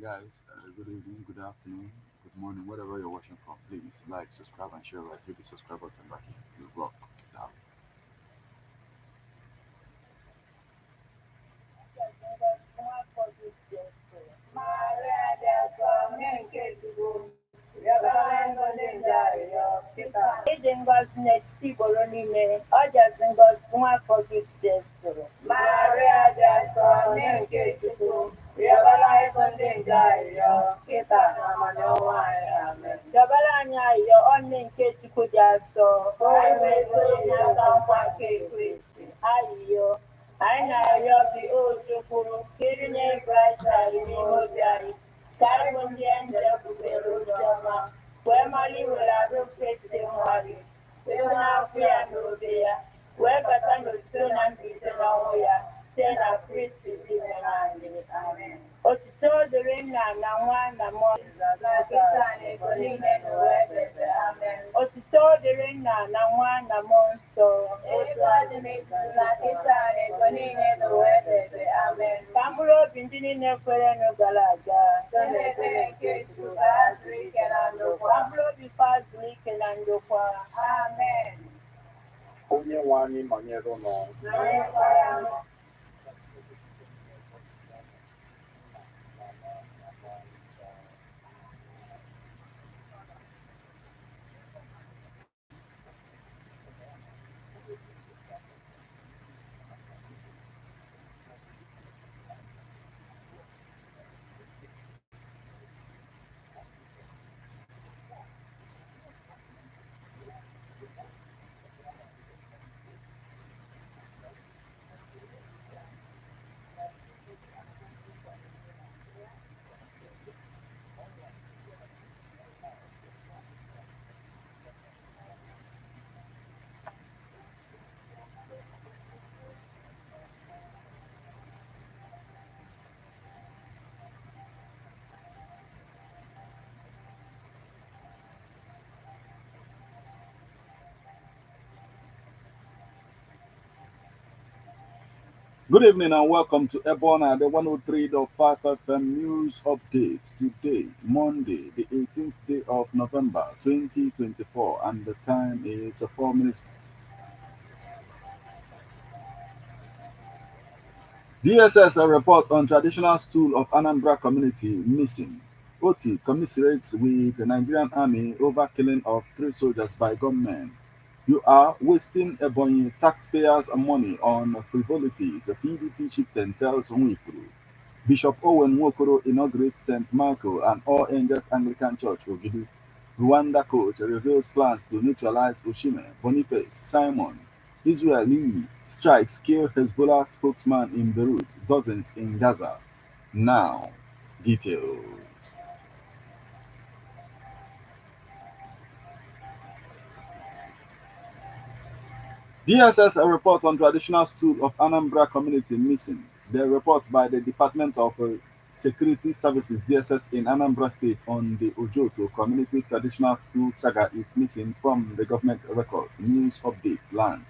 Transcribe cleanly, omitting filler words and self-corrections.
Guys. Good evening, good afternoon, good morning, wherever you're watching from. Please like, subscribe, and share. Right, hit the subscribe button back here. You rock. Now. Maria dị asọ, nne nke Chukwu, rịọbara anyị ndị njọ arịrịọ, kịta. Ịdị ngọzi n'etiti igboro niile, ọ dịazị ngọzi nwa afọ gị Jesu. Maria dị asọ, nne nke Chukwu, rịọbara anyị ndị njọ arịrịọ, kịta na amana ọnwa anyị. Amen. Rịọbara anyị ayịyọ, ọ nne nke Chukwu dị asọ. Ka anyị wee soro n'aka nkwa nke Kristi. Ayịyọ, anyị na-arịọ gị, o Chukwu, ka ịrịnye Kraịst anyị n'ime obi anyị, ka anyị bụ ndị njọ bubere ozi ọma, wee mara iwere arụ Kristi nwa gị, site n'afọ ya na obe ya, wee bata n'otuto na mbilite n'ọnwụ ya, site na Kristi dinwe anyị. Amen. Otuto dịrị nna na nwa na mmụọ Na kịta na ego niile n'ụwa ebebe. Amen. Otuto dịrị nna na nwa na mmụọ nsọ. Etu ọ dị n'izu na kịta na ego niile n'ụwa ebebe. Amen. Ka mkpụrụ obi ndị niile kwerenụ gara aga. Site n'ekpere nke Chukwu ka ha zuru ike na ndokwa. Ka mkpụrụ obi fa zuru ike na ndokwa. Amen. Onye nwe anyị nọnyere ụnụ. Nọnyekwara m. Good evening and welcome to Ebona, the 103.5 FM News Update. Today, Monday, the 18th day of November 2024, and the time is 4 minutes. DSS report on traditional stool of Anambra community missing. Oti commiserates with the Nigerian army over killing of 3 soldiers by gunmen. You are wasting Ebonyi taxpayers' money on frivolities, PDP chieftain tells Nwifuru. Bishop Owen Nwokoro inaugurates St. Michael and All Angels Anglican Church, Ogidi. Rwanda coach reveals plans to neutralize Osimhen, Boniface, Simon. Israeli strikes kill Hezbollah spokesman in Beirut, dozens in Gaza. Now, details. DSS report on traditional stool of Anambra community missing. The report by the Department of Security Services DSS in Anambra State on the Ojoto community traditional stool saga is missing from the government records. News update land.